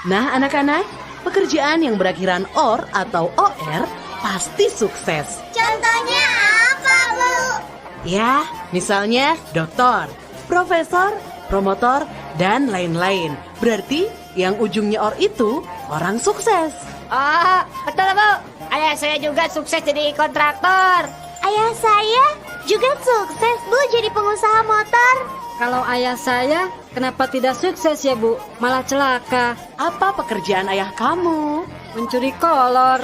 Nah anak-anak, pekerjaan yang berakhiran OR atau OR pasti sukses. Contohnya apa, Bu? Ya, misalnya doktor, profesor, promotor, dan lain-lain. Berarti yang ujungnya OR itu orang sukses. Oh, betul Bu. Ayah saya juga sukses jadi kontraktor. Ayah saya juga sukses, Bu, jadi pengusaha motor. Kalau ayah saya, kenapa tidak sukses ya, Bu? Malah celaka. Apa pekerjaan ayah kamu? Mencuri kolor.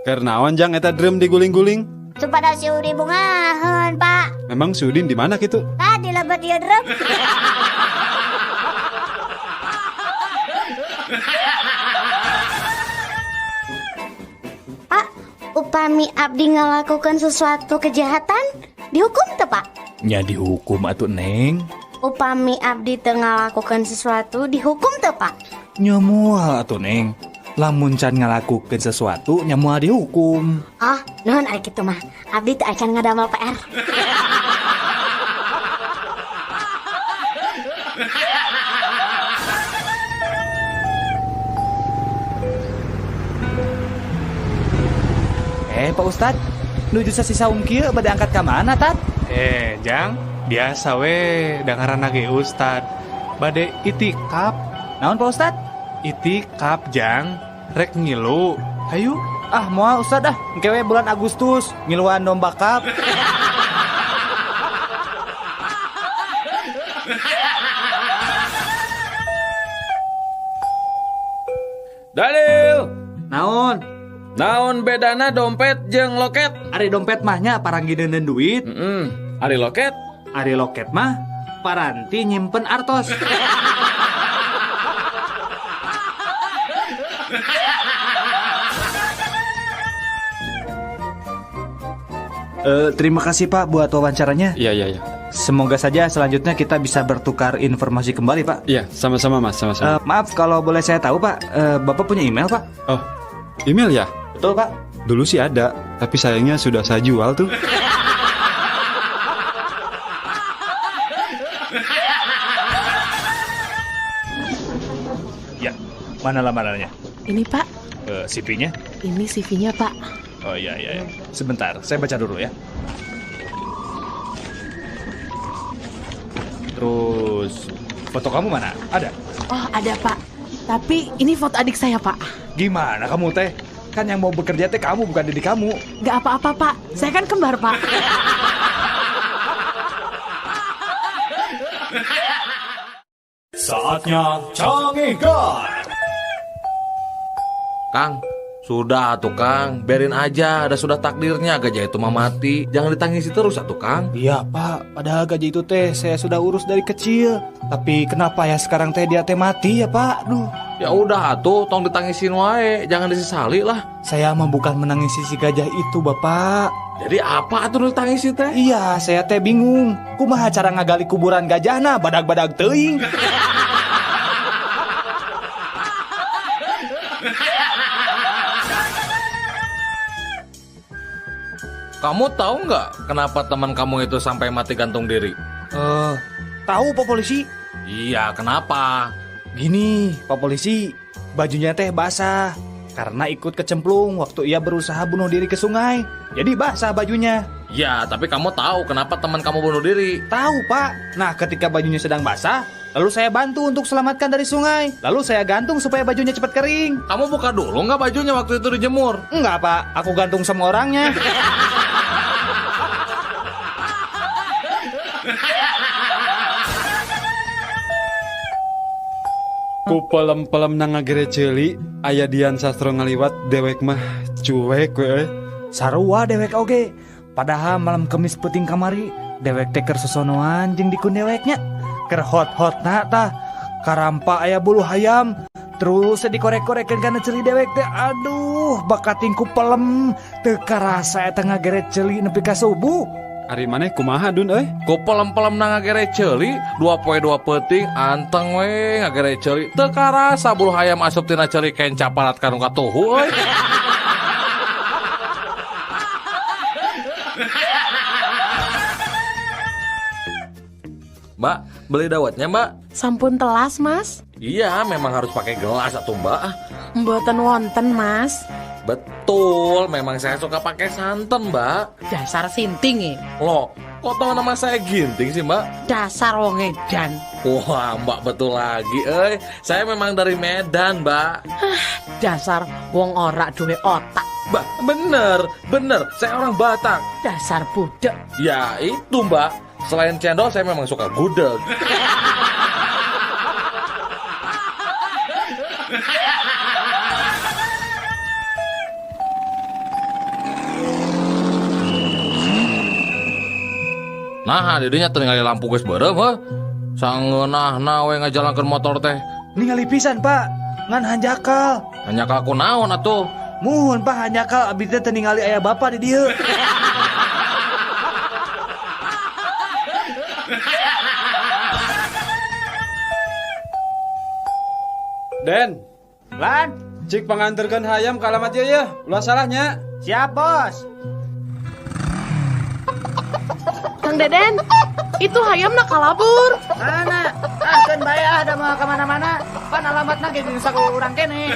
Keur naon jang eta drum diguling-guling? Supados si Udin bungaheun, Pak. Memang si Udin di mana gitu? Tah di lebet ieu drum. Pak, upami abdi ngalakukan sesuatu kejahatan, dihukum teu, Pak? Nya dihukum atuh, Neng. Upami abdi teu ngalakukan sesuatu, dihukum teu, Pak? Nya moal atuh, Neng. Lamun can ngalakukeun sesuatu nya moal dihukum. Oh, nuhun ari kitu mah. Abdi teu acan ngadamel PR. Pak Ustad, nuju sasi saum kieu bade angkat ka mana, Tad? Eh, Jang, biasa we dengaran ge Ustad. Bade itikap. Naon Pak Ustad? Itikap, Jang. Rek ngilu. Hayu. Ah, moal Ustad ah. Engke we bulan Agustus ngiluan domba kap. Dalil. Naon? Naon bedana dompet jeung loket? Ari dompet mah nya paranggi deuneun duit. Ari loket? Ari loket mah paranti nyimpen artos. Terima kasih Pak buat wawancaranya. Iya. Semoga saja selanjutnya kita bisa bertukar informasi kembali Pak. Iya, sama-sama Mas, sama-sama. Maaf kalau boleh saya tahu Pak, Bapak punya email Pak? Oh, email ya? Betul Pak. Dulu sih ada, tapi sayangnya sudah saya jual tuh. Ya, mana lamarannya? Ini Pak. CV-nya? Ini CV-nya Pak. Oh iya. Sebentar, saya baca dulu ya. Terus, foto kamu mana? Ada? Oh, ada Pak. Tapi ini foto adik saya Pak. Gimana kamu teh? Kan yang mau bekerja teh kamu, bukan diri kamu. Gak apa-apa Pak, saya kan kembar Pak. Saatnya Cangehgar. Kang, sudah atuh Kang, biarin aja, ada sudah takdirnya gajah itu mah mati. Jangan ditangisi terus atuh Kang. Iya Pak, padahal gajah itu teh saya sudah urus dari kecil. Tapi kenapa ya sekarang teh dia teh mati ya Pak? Duh. Ya udah atuh, tong ditangisin wae, jangan disesali lah. Saya mah bukan menangisi si gajah itu Bapak. Jadi apa atuh ditangisi teh? Iya, saya teh bingung. Kumaha cara ngagali kuburan gajahna badag-badag teuing. Kamu tahu nggak kenapa teman kamu itu sampai mati gantung diri? Tahu Pak Polisi. Iya, kenapa? Gini, Pak Polisi, bajunya teh basah karena ikut kecemplung waktu ia berusaha bunuh diri ke sungai. Jadi basah bajunya. Ya, tapi kamu tahu kenapa teman kamu bunuh diri? Tahu, Pak. Nah, ketika bajunya sedang basah, lalu saya bantu untuk selamatkan dari sungai. Lalu saya gantung supaya bajunya cepat kering. Kamu buka dulu nggak bajunya waktu itu dijemur? Enggak, Pak. Aku gantung sama orangnya. Ku pelem-pelem na ngagere ceuli, aya Dian Sastro ngaliwat dewek mah cuek we. Sarua dewek oge. Padahal malam Kemis peuting kamari, dewek teh keur sosonoan jeung dikun deweknya. Keur hot-hotna tah, karampa aya bulu hayam. Terus dikorek-korekeun kana ceuli dewek teh. Aduh, bakating ku pelem teu karasa eta ngagere ceuli nepi ka subuh. Ari maneh kumaha Dun euy? Ku pelem-pelem na ngagere ceuli, 2 poe 2 peuting anteng we ngagere ceuli. Teu karasa bulu hayam asup tina ceuli kenca parat ka nu katuhu euy. Mbak, beli dawetnya, Mbak? Sampun telas, Mas. Iya, memang harus pakai gelas atau Mbak. Mboten wonten, Mas. Betul, memang saya suka pakai santan, Mbak. Dasar sinting. Loh, kok tahu nama saya Ginting sih, Mbak? Dasar wong edan. Wah, Mbak betul lagi, eh. Saya memang dari Medan, Mbak. Dasar wong ora duwe otak. Mbak, bener, bener. Saya orang Batak. Dasar budek. Ya, itu, Mbak. Selain cendol, saya memang suka gudeg. Nah, didinya tinggal lampu geus beureum heuh. Sangeunahna we ngajalankeun motor teh. Ningali pisan, Pak. Ngan hanjakal. Hanjakal ku naon atuh? Muhun, Pak, hanjakal abdi teh teu ningali aya bapak di dieu. Den, Lan, cik panganterkeun hayam ka alamat ieu ya. Ulah salahnya. Siap, Bos. Kang Deden, itu hayam nak kalabur. Mana? Ah, keun bae ah, da moal ka mana-mana. Pan alamatna ge jeung saku urang kene.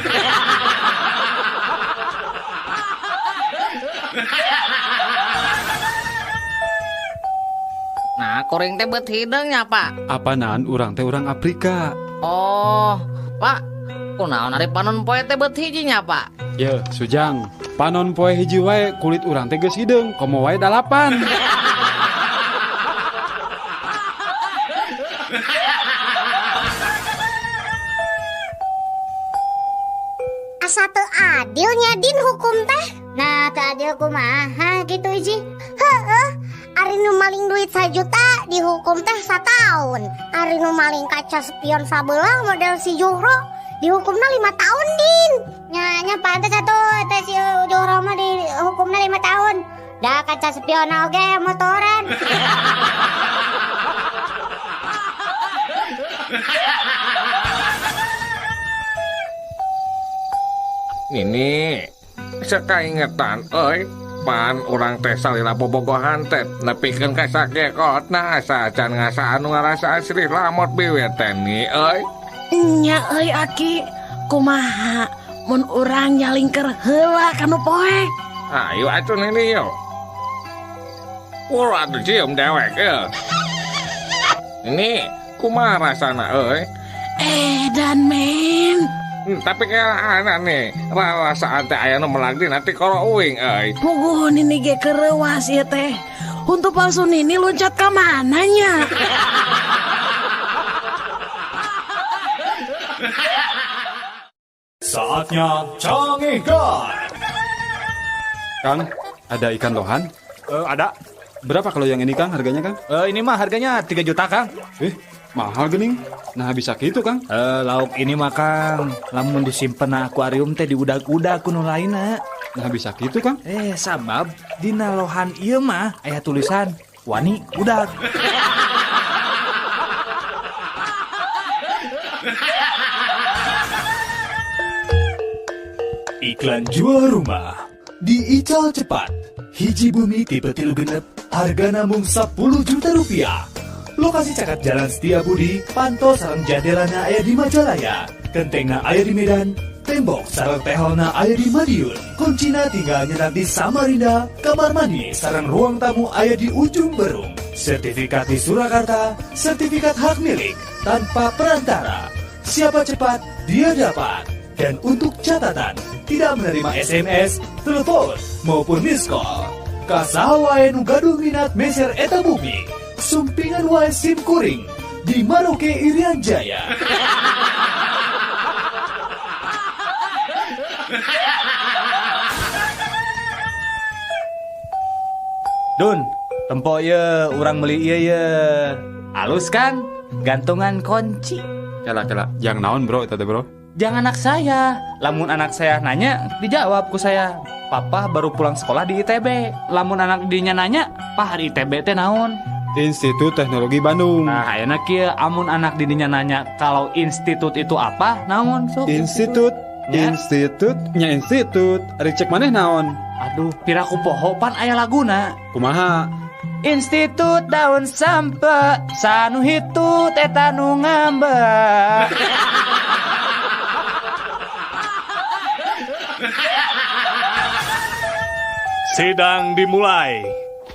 Nah, kuring teh beut hideung nya, Pak. Apanaan urang teh urang Afrika. Oh, Pak. Kunaon ari panon poe teh beut hiji nya, Pak? Ye, Sujang. Panon poe hiji wae kulit urang teh geus hideung, komo wae 8. Asa teu adil nya Din hukum teh. Nah, teu adil kumaha gitu Iji. Heeh, ari nu maling duit 1 juta dihukum teh 1 tahun. Ari nu maling kaca spion sabelah model si Juhro dihukumna 5 tahun Din. Nya nya pantes atuh teh si Juhro mah dihukumna 5 tahun. Da kaca spion oge motoran. Ini sekaingetan euy, pan urang teh salila bobogohan teh nepikeun ka sakekotna asa acan ngasaan nu ngarasa asri lamot biwir teh ni euy. Nya euy Aki, kumaha mun urang nyalingker heula ka nu poek? Ayo atuh nini yo. Ulah atuh cium dewek euy. Ini kumaha rasana euy? Edan men. Tapi kayak anak nih, rasa teh aya nu melagdi nanti koro uing euy. Puguh nini ge kereuwas ieu teh. Untuk palsu nini loncat ka mana nya? Saatnya Cangehgar. Kang, ada ikan lohan? Ada. Berapa kalau yang ini Kang harganya Kang? Ini mah harganya 3 juta Kang. Mahal gening. Nah bisa gitu Kang. Lauk ini mah Kang, lamun disimpen na akuarium teh diudag-udag ku nu lainna. Nah bisa gitu Kang. Sabab dina lohan ieu mah aya tulisan wani udag. Iklan jual rumah di Ical Cepat. Hiji bumi tipe 3 6, harga namung 10 juta rupiah. Lokasi caket Jalan Setia Budi, panto sareng jandelana aya di Majalaya, kentengna aya di Medan, tembok sareng teholna aya di Madiun, kuncina tinggal nyenak di Samarinda, kamar mandi sareng ruang tamu aya di Ujung Berung, sertifikat di Surakarta, sertifikat hak milik tanpa perantara. Siapa cepat, dia dapat. Dan untuk catatan, tidak menerima SMS, telepon, maupun miss call. Ka saha wae nu gaduh minat meser eta bumi, sumpingan wae sim kuring di Maroke Irian Jaya. Dun, tempo ye, urang beli ieu ye. Alus kan? Gantungan kunci. Kela kela, jangan naon bro eta teh bro. Jangan anak saya. Lamun anak saya nanya, dijawab ku saya. Papa baru pulang sekolah di ITB. Lamun anak dinya nanya, Pak hari ITB teh naon? Institut Teknologi Bandung. Nah, ayeuna kieu amun anak didinya nanya kalau institut itu apa, naon sok? Institut, Ya. institut, nya institut. Ari cek maneh naon? Aduh, piraku poho pan aya laguna. Kumaha? Institut daun sampe sanu hitut eta nu ngambek. Sidang dimulai.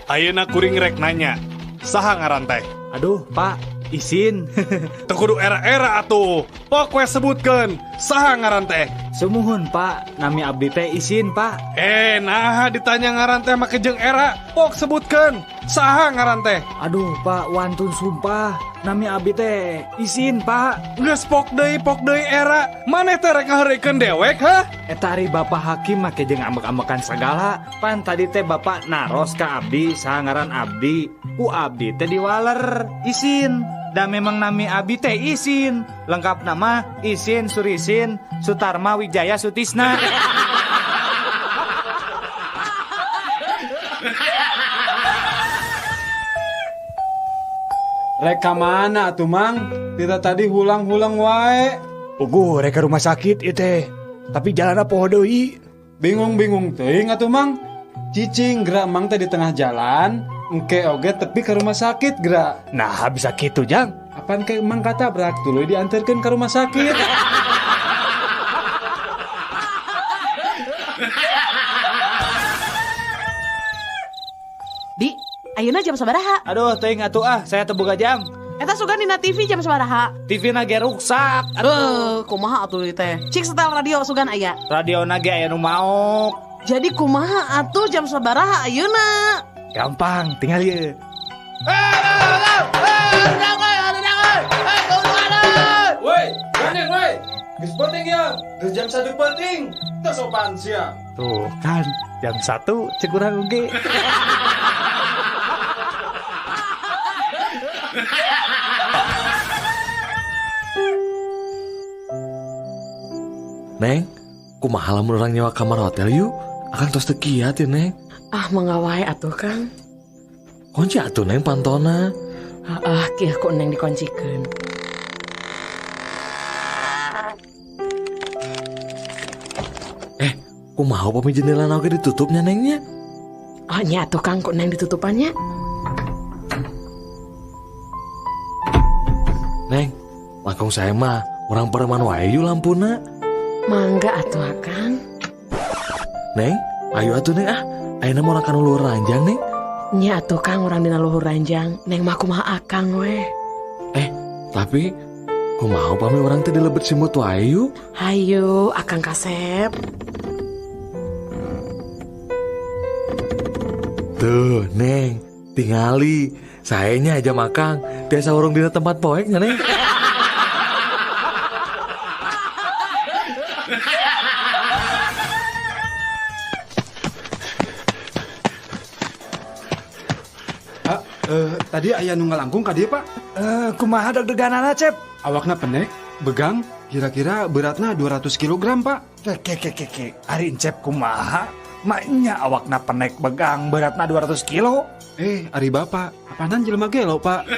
Ayeuna kuring rek nanya, saha ngaran teh? Aduh, Pak, isin. Teu kudu era-era atuh. Pok we sebutkeun, saha ngaran teh? Sumuhun, Pak, nami abdi teh isin, Pak. Naha ditanya ngaran teh make jeung era. Pok sebutkeun, saha ngaran teh? Aduh, Pak, wantun sumpah. Nami abdi teh isin, Pak. Geus pok deui era. Maneh teh rek ngaheureuykeun dewek, hah? Eta ari Bapak hakim make jeung ambek-ambekan sagala. Pan tadi teh Bapak naros ka abdi, saha ngaran abdi. Ku abdi teh diwaler isin. Da memang nami abdi teh isin. Lengkap nama Isin Surisin Sutarma Wijaya Sutisna. Rek ka mana atuh Mang? Tita tadi hulang-hulang wae. Puguh rek ka rumah sakit ieu teh. Tapi jalanna poho deui. Bingung-bingung teuing atuh Mang. Cicing gerak Mang teh di tengah jalan, engke oge tepi ke rumah sakit gerak. Nah, bisa kitu Jang. Apaan ke Mang katabrak tuluy diantarkeun ke rumah sakit. Di, ayeuna jam sabaraha? Aduh, teuing atuh ah, saya teu boga jam. Eta sugan dina TV jam sabaraha? TV na ge ruksak. Aduh, kumaha atuh ieu teh? Cik setel radio sugan aya. Radio na ge aya nu maok. Jadi kumaha atuh jam sabaraha ayeuna? Gampang, tinggal ieu. Woi, gandeng woi. Geus penting ya, geus jam 1 penting. Teu sopan sia. Tuh kan, jam 1 cek urang oge. Neng, kumaha lamun urang nyewa kamar hotel yuk? Akang tos teu kiat ya, Neng. Ah, mangga wae atuh, Kang. Kunci atuh, Neng, pantona. Ah, kieu ku Neng dikuncikeun. Kumaha upami jendela oge ditutupnya, Nengnya? Oh, nya atuh, Kang, ku Neng ditutupannya. Neng, langkung saya mah urang pereman wae yuk lampuna. Mangga atuh, Kang. Neng, ayo atuh Neng ah. Ayeuna mah urang kana luhur ranjang, Neng. Nya atuh Kang, urang dina luhur ranjang. Neng mah kumaha akang we. Tapi kumaha upami urang teh dilebet simut wae yuk? Hayu, Akang kasep. Tuh, Neng, tingali. Saenya aja makang, tiasa urung dina tempat poek nya, Neng. Tadi aya nu ngalangkung ka dieu, Pak. Kumaha deg-deganana, Cep? Awakna pendek, begang, kira-kira beratna 200 kg, Pak. Ke. Ari Encep kumaha? Maknya awakna penek begang beratna 200 kilo. Ari Bapak, apanan jelema gelo, Pak?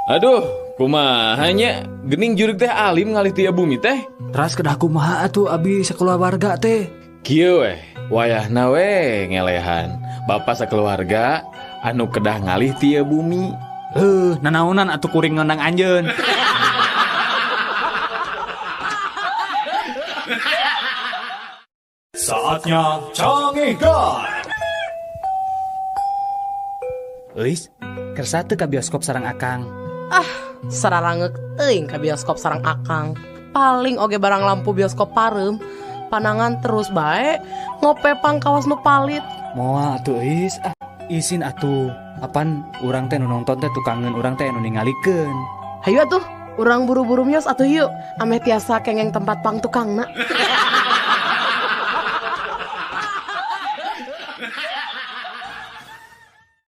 Aduh, kumaha nya? Gening jurig teh alim ngalih tia bumi teh. Teras kedah kumaha atuh abi sakeluarga teh? Kieu weh, wayahna we ngelehan. Bapak sakeluarga anu kedah ngalih tia bumi. Nanaonan atuh kuring ngonang anjeun. Saatnya Cangehgar. Euis, kersa teu ka bioskop sareng Akang. Ah, sararangeuk teuing ka bioskop sareng Akang. Paling oge barang lampu bioskop pareum, panangan terus bae, ngopepang kawas nu palit. Moal atuh Euis, ah, isin atuh. Apan urang teh nu nonton teh tukangeun urang teh nu ningalikeun. Hayu atuh, urang buru-buru mios atuh yuk, ameh tiasa kengeng tempat pang tukangna.